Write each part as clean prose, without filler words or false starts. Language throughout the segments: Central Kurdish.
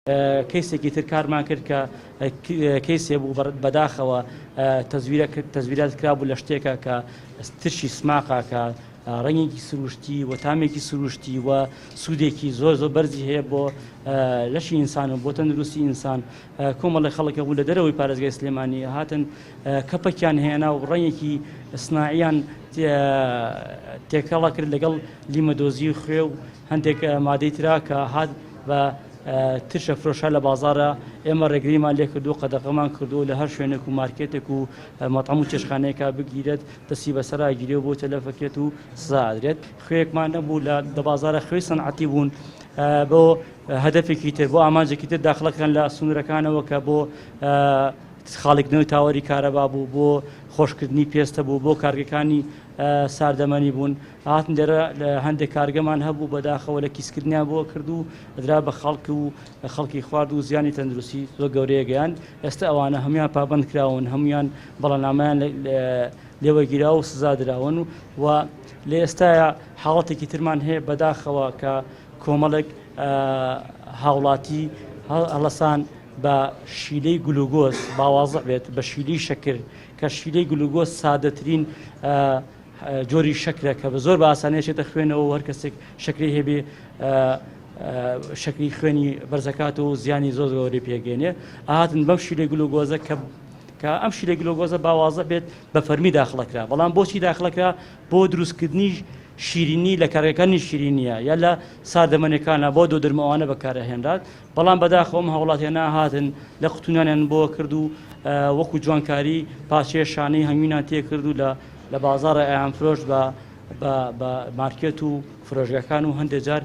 کەیسێکی تر کارمان کرد کە کەیسێ بوو بەداخەوە تەزویرە کرد تەزویرات کرابوو لە شتێکە کە ترشی سماقە کە ڕەنگێکی سروشتی و تامێکی سروشتی و سوودێکی زۆر زۆر بەرزی هەیە بۆ لەشی ئینسان و بۆ تەندروستی ئینسان کۆمەڵی خەڵکە بوو لە دەرەوەی پارێزگای سلێمانی هاتن کەپەکیان هێنا و ڕەنگێکی سناعیان تێکەڵە کرد لەگەڵ لیمەدۆزی و خوێ و هەندێک مادەی ترا کە هات بە ترشە فرۆشە لە بازاڕە ئێمە ڕێگریمان لێکردو قەدەغەمان کردو لە هەر شوێنێک و مارکێتێک و مەتعەم و چێشخانەیەکا بگیرێت دەستی بەسەرا گیرێ و بۆ تەلەفەکرێت و سزا ئەدرێت خوێکمان نەبوو لە دە بازارە خوێی سەنعەتی بوون بۆ هەدەفێکی تر بۆ ئامانجێکی تر داخڵەکان لە سنوورەکانەوە کە بۆ خاڵکردنەوەی تاوەری کارەبا بوو بۆ خۆشکردنی پێستە بوو بۆ کارگەکانی ساردەمەنی بوون هاتن لێرە لە هەندێک کارگەمان هەبوو بەداخەوە لە کیسکردنیان بۆ کرد و درا بە خەڵک و خەڵکی خوارد و زیانی تەندروستی زۆر گەورەیە گەیان ئێستا ئەوانە هەمویان پابند کراون هەمویان بەڵێنامەیان لێوەگیرا و سزا دراون و لە ئێستاە حاڵەتێکی ترمان هەیە بەداخەوە کە کۆمەڵێک هاوڵاتی هەڵەسان بە شیلەی گلوگۆز باوازح بێت بە شیلەی شەکر کە شیلەی گلوگۆز سادەترین جۆری شەکرە کە بە زۆر بە ئاسانی ئەچێتە خوێنەوە و هەر کەسێک شەکری هەبێ شەکری خوێنی بەرزەکات و زیانی زۆر گەورەی پێگەێنێ ئاهاتن بەم شیلەی گلوگۆزە کە کە ئەم شیلەی گلوگۆزە باوازە بێت بە فەرمی داخڵەکرا بەڵام بۆچی داخڵەکرا بۆ دروستکردنی شیرینی لە کارگەکانی شیرینیە یا لە ساردەمەنەکانە بۆ دۆدرمەوانە بەکارەهێنرات بەڵام بەداخەوە ئەم هاوڵاتیانە هاتن لە قوتونانیان بۆ کرد و وەکو جوانکاری پارچەیە شانەی هەنگوینان تێکرد و لە لە بازاڕە ئەیان فرۆشت بە بە بە مارکێت و فرۆشگاکان و هەندێک جار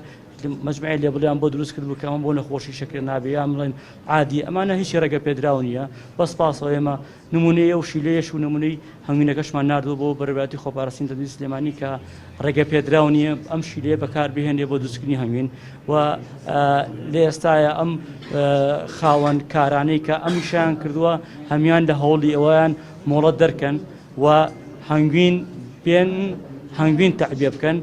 مەجموعەی لێبڵیان بۆ دروست کرد بوو کە ئەمە بۆ نەخۆشی شەکرە نابێ یان بڵێن عادی ئەمانە هیچی ڕێگە پێدراو نییە بەس پاسەوە ئێمە نمونەی ئەو شیلەیەش و نمونەی هەنگوینەکەشمان ناردووە بۆ بەڕێوەبەرایەتی خۆپاراستنی تەندروستی سلێمانی کە ڕێگە پێدراو نییە ئەم شیلەیە بەکار بهێنرێ بۆ دروستکردنی هەنگوین و لە ئێستاە ئەم خاوەن کارانەی کە ئەمیشیان کردووە هەمان لە هەوڵی ئەویان مۆڵەت دەرکەن و هەنگوین بێن هەنگوین تەعبیە بکەن.